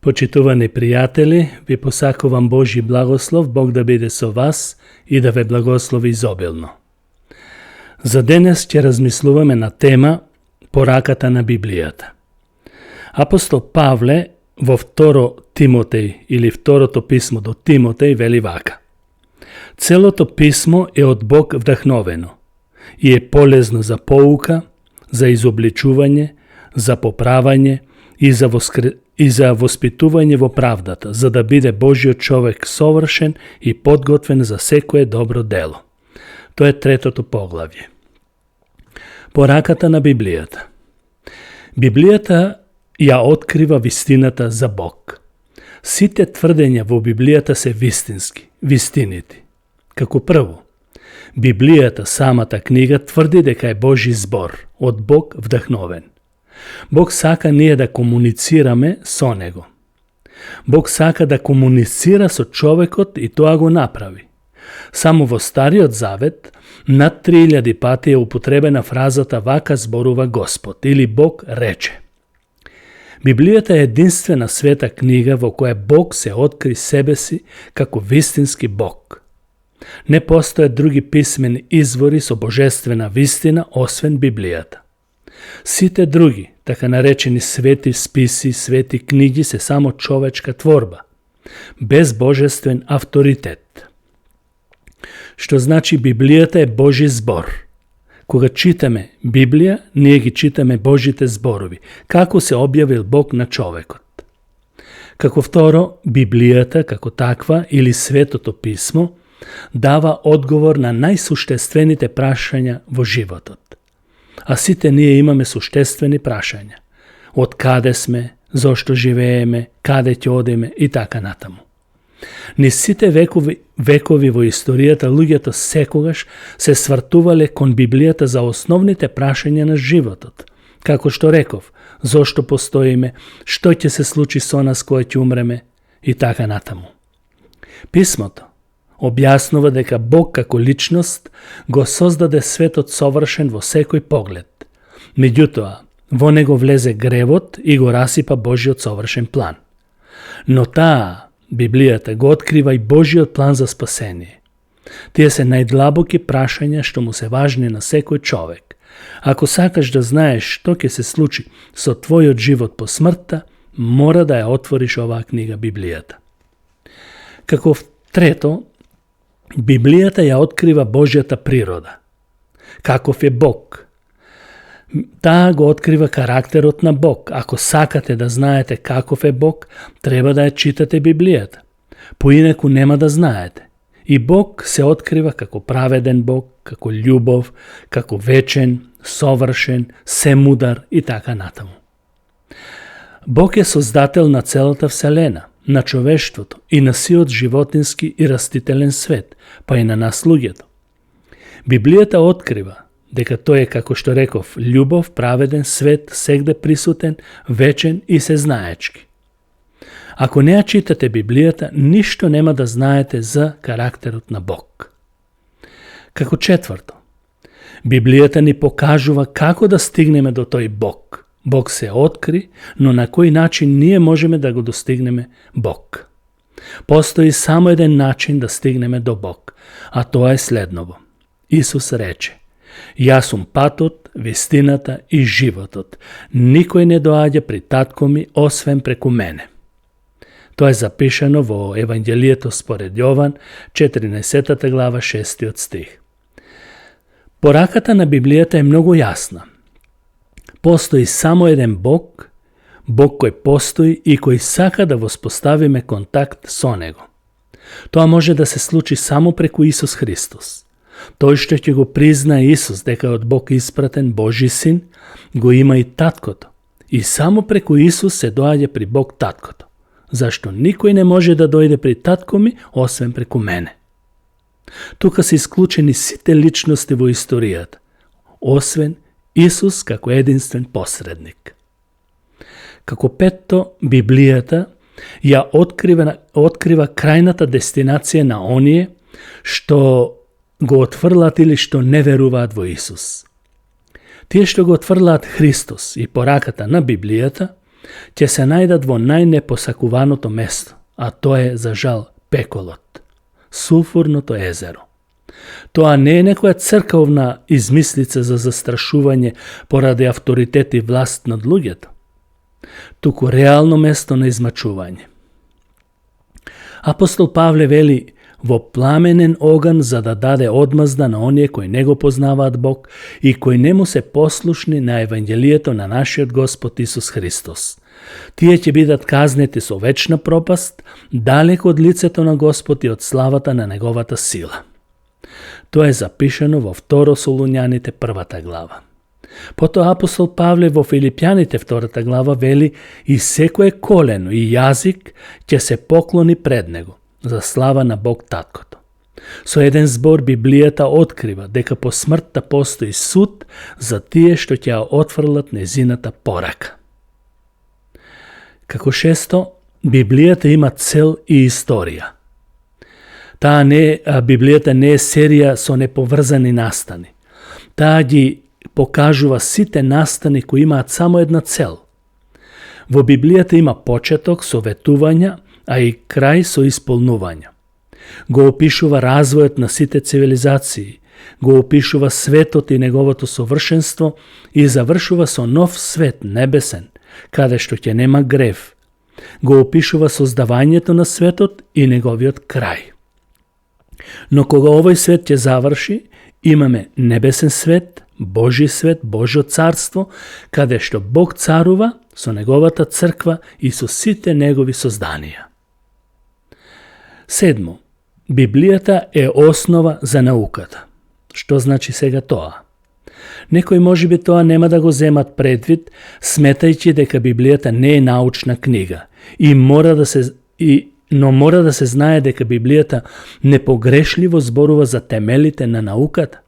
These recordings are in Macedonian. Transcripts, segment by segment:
Почитувани пријатели, ви посакувам Божји благослов, Бог да биде со вас и да ве благослови изобилно. За денес ќе размислуваме на тема пораката на Библијата. Апостол Павле во 2 Тимотеј или второто писмо до Тимотеј вели вака: Целото писмо е од Бог вдахновено и е полезно за поука, за изобличување, за поправање и за воспитување во правдата, за да биде Божјиот човек совршен и подготвен за секое добро дело. Тоа е 3-то поглавје. Пораката на Библијата. Библијата ја открива вистината за Бог. Сите тврдења во Библијата се вистински, вистинити. Како прво, Библијата, самата книга, тврди дека е Божји збор, од Бог вдахновен. Бог сака ние да комуницираме со Него. Бог сака да комуницира со човекот и тоа го направи. Само во Стариот Завет над 3000 пати е употребена фразата вака зборува Господ или Бог рече. Библијата е единствена света книга во која Бог се откри себе си како вистински Бог. Не постојат други писмени извори со божествена вистина освен Библијата. Сите други, така наречени свети списи, свети книги се само човечка творба, без божествен авторитет. Што значи Библијата е Божји збор? Кога читаме Библија, ние ги читаме Божите зборови, како се објавил Бог на човекот. Како второ, Библијата, како таква, или Светото писмо, дава одговор на најсуштествените прашања во животот. А сите ние имаме суштествени прашања. Од каде сме, зошто живееме, каде ќе одиме и така натаму. Низ сите векови во историјата луѓето секогаш се свртувале кон Библијата за основните прашања на животот. Како што реков, зошто постоиме, што ќе се случи со нас кога ќе умреме и така натаму. Писмото објаснува дека Бог како личност го создаде светот совршен во секој поглед. Меѓутоа, во него влезе гревот и го расипа Божјиот совршен план. Но таа, Библијата, го открива и Божјиот план за спасение. Тие се најдлабоки прашања што му се важни на секој човек. Ако сакаш да знаеш што ќе се случи со твојот живот по смртта, мора да ја отвориш оваа книга Библијата. Како трето, Библијата ја открива Божјата природа. Каков е Бог? Таа го открива карактерот на Бог. Ако сакате да знаете каков е Бог, треба да ја читате Библијата. Поинаку нема да знаете. И Бог се открива како праведен Бог, како љубов, како вечен, совршен, семудар и така натаму. Бог е создател на целата вселена, на човештвото и на сиот животински и растителен свет, па и на нас луѓето. Библијата открива дека тој е, како што реков, љубов, праведен, свет, сегде присутен, вечен и сезнаечки. Ако не ја читате Библијата, ништо нема да знаете за карактерот на Бог. Како четврто, Библијата ни покажува како да стигнеме до тој Бог. Бог се откри, но на кој начин ние можеме да го достигнеме Бог? Постои само еден начин да стигнеме до Бог, а тоа е следново. Исус рече: Јас сум патот, вистината и животот. Никој не доаѓа при татко ми, освен преку мене. Тоа е запишано во Евангелието според Јован, 14 глава, 6 стих. Пораката на Библијата е многу јасна. Постои само еден Бог, Бог кој постои и кој сака да воспоставиме контакт со Него. Тоа може да се случи само преку Исус Христос. Тој што ќе го признае Исус дека е од Бог испратен Божји син, го има и таткото. И само преку Исус се доаѓа при Бог таткото. Зашто никој не може да дојде при татко ми, освен преку мене. Тука се исклучени сите личности во историјата, освен Исус како единствен посредник. Како петто, Библијата ја открива крајната дестинација на оние што го отфрлат или што не веруваат во Исус. Тие што го отфрлаат Христос и пораката на Библијата, ќе се најдат во најнепосакуваното место, а тоа е, за жал, пеколот, сулфурното езеро. Тоа не е некоја црковна измислица за застрашување поради авторитет и власт над луѓето, туку реално место на измачување. Апостол Павле вели во пламенен оган за да даде одмазда на оние кои не го познаваат Бог и кои не му се послушни на Евангелието на нашиот Господ Исус Христос. Тие ќе бидат казнети со вечна пропаст, далеко од лицето на Господ и од славата на неговата сила. Тоа е запишано во 2 Солуњаните 1 глава. Потоа апостол Павле во Филипјаните 2 глава вели и секое колено и јазик ќе се поклони пред него, за слава на Бог Таткото. Со еден збор Библијата открива дека по смртта постои суд за тие што ќе ја отфрлат незината порака. Како шесто, Библијата има цел и историја. Библијата не е серија со неповрзани настани. Таа ги покажува сите настани кои имаат само една цел. Во Библијата има почеток со ветувања, а и крај со исполнувања. Го опишува развојот на сите цивилизации, го опишува светот и неговото совршенство и завршува со нов свет небесен, каде што ќе нема грев. Го опишува создавањето на светот и неговиот крај. Но кога овој свет ќе заврши, имаме небесен свет, Божи свет, Божјо царство, каде што Бог царува со неговата црква и со сите негови созданија. Седмо, Библијата е основа за науката. Што значи сега тоа? Некои можеби тоа нема да го земат предвид, сметајќи дека Библијата не е научна книга но мора да се знае дека Библијата непогрешливо зборува за темелите на науката.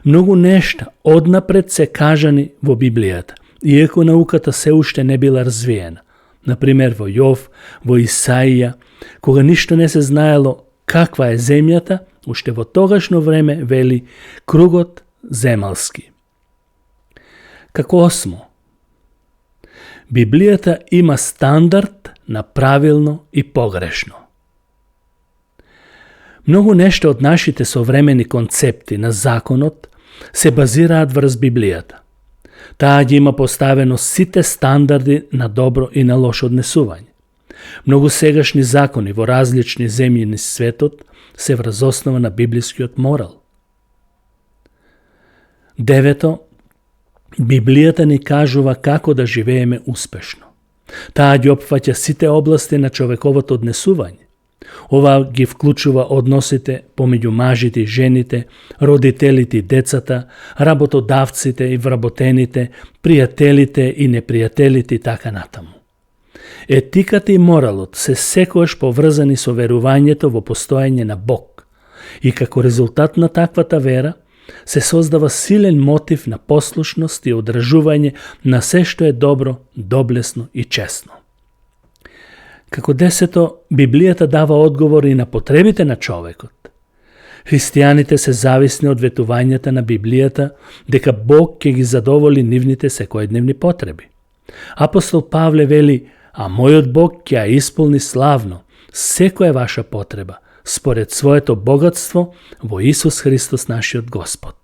Многу нешта однапред се кажани во Библијата, иако науката се уште не била развиена. Например, во Јов, во Исаија, кога ништо не се знаело каква е земјата, уште во тогашно време вели кругот земалски. Како осмо, Библијата има стандард на правилно и погрешно. Многу нешто од нашите современи концепти на законот се базираат врз Библијата. Таа ги има поставено сите стандарди на добро и на лошо однесување. Многу сегашни закони во различни земји низ светот се врз основа на библискиот морал. Девето, Библијата ни кажува како да живееме успешно. Таа ги опфаќа сите области на човековото однесување. Ова ги вклучува односите помеѓу мажите и жените, родителите и децата, работодавците и вработените, пријателите и непријателите и така натаму. Етиката и моралот се секогаш поврзани со верувањето во постоење на Бог и како резултат на таквата вера се создава силен мотив на послушност и одржување на се што е добро, доблесно и честно. Како десето, Библијата дава одговори на потребите на човекот. Христијаните се зависни од ветувањата на Библијата дека Бог ќе ги задоволи нивните секојдневни потреби. Апостол Павле вели: а мојот Бог ќе ја исполни славно секоја ваша потреба, според своето богатство во Исус Христос нашиот Господ.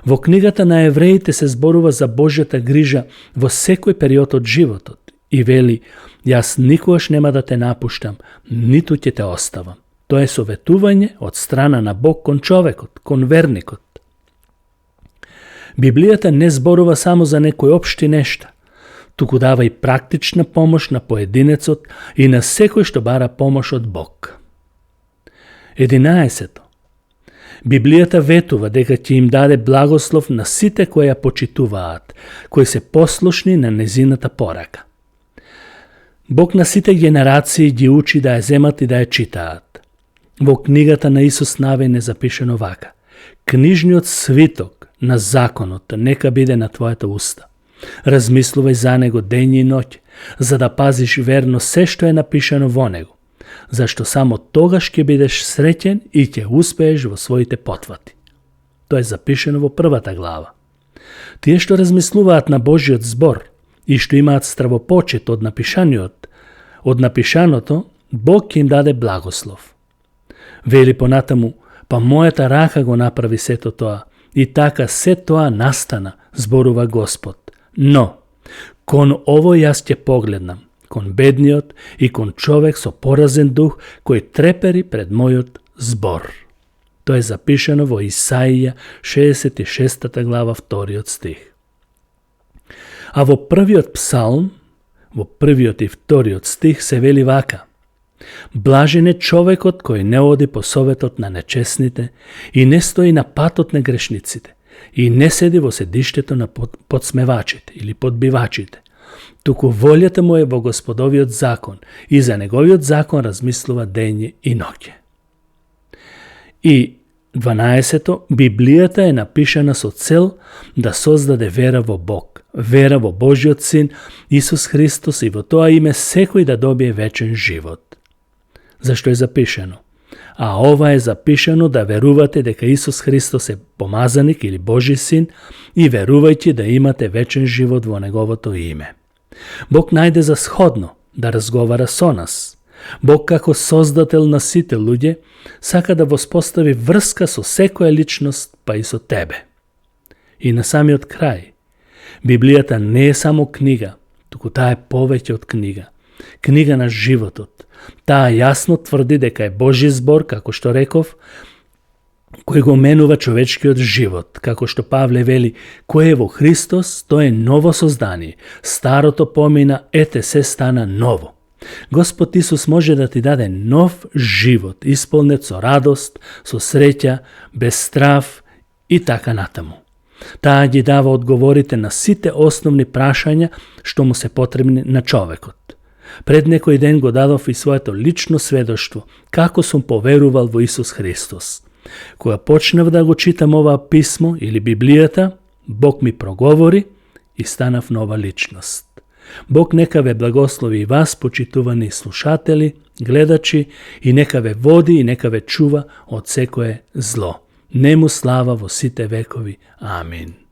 Во книгата на Евреите се зборува за Божјата грижа во секој период од животот и вели: јас никогаш нема да те напуштам, ниту ќе те оставам. Тоа е советување од страна на Бог кон човекот, кон верникот. Библијата не зборува само за некои општи нешта, туку дава и практична помош на поединецот и на секој што бара помош од Бог. 11. Библијата ветува дека ќе им даде благослов на сите кои ја почитуваат, кои се послушни на незината порака. Бог на сите генерации ги учи да ја земат и да ја читаат. Во книгата на Исус Навин е запишено вака: книжниот свиток на законот нека биде на твојата уста. Размислувај за него дење и ноќ, за да пазиш верно се што е напишано во него, зашто само тогаш ќе бидеш среќен и ќе успееш во своите потвати. Тоа е запишено во 1 глава. Тие што размислуваат на Божјиот збор и што имаат стравопочет од напишаното, Бог ќе им даде благослов. Вели понатаму, па мојата рака го направи сето тоа, и така се тоа настана, зборува Господ. Но, кон ово јас ќе погледнам, кон бедниот и кон човек со поразен дух, кој трепери пред мојот збор. Тоа е запишано во Исаија 66 глава 2 стих. А во првиот псалм, во првиот и вториот стих се вели вака: Блажен е човекот кој не оди по советот на нечесните и не стои на патот на грешниците и не седи во седиштето на подсмевачите или подбивачите, туку волјата му е во Господовиот закон и за неговиот закон размислува дење и ноќе. И 12. Библијата е напишана со цел да создаде вера во Бог, вера во Божиот Син Исус Христос и во тоа име секој да добие вечен живот. Зашто е запишано? А ова е запишано да верувате дека Исус Христос е помазаник или Божи Син и верувајќи да имате вечен живот во Неговото име. Бог најде за сходно да разговара со нас. Бог како создател на сите луѓе сака да воспостави врска со секоја личност, па и со тебе. И на самиот крај, Библијата не е само книга, туку таа е повеќе од книга. Книга на животот. Таа јасно тврди дека е Божи збор, како што реков, кој го менува човечкиот живот, како што Павле вели, кој е во Христос, тој е ново создание. Старото помина, ете се стана ново. Господ Исус може да ти даде нов живот, исполнет со радост, со среќа, без страв и така натаму. Таа ги дава одговорите на сите основни прашања што му се потребни на човекот. Пред некој ден го дадов и своето лично сведоштво, како сум поверувал во Исус Христос. Кога почнав да го читам ова писмо или Библијата, Бог ми проговори и станав нова личност. Бог нека ве благослови и вас, почитувани слушатели, гледачи, и нека ве води и нека ве чува од секое зло. Нему слава во сите векови. Амин.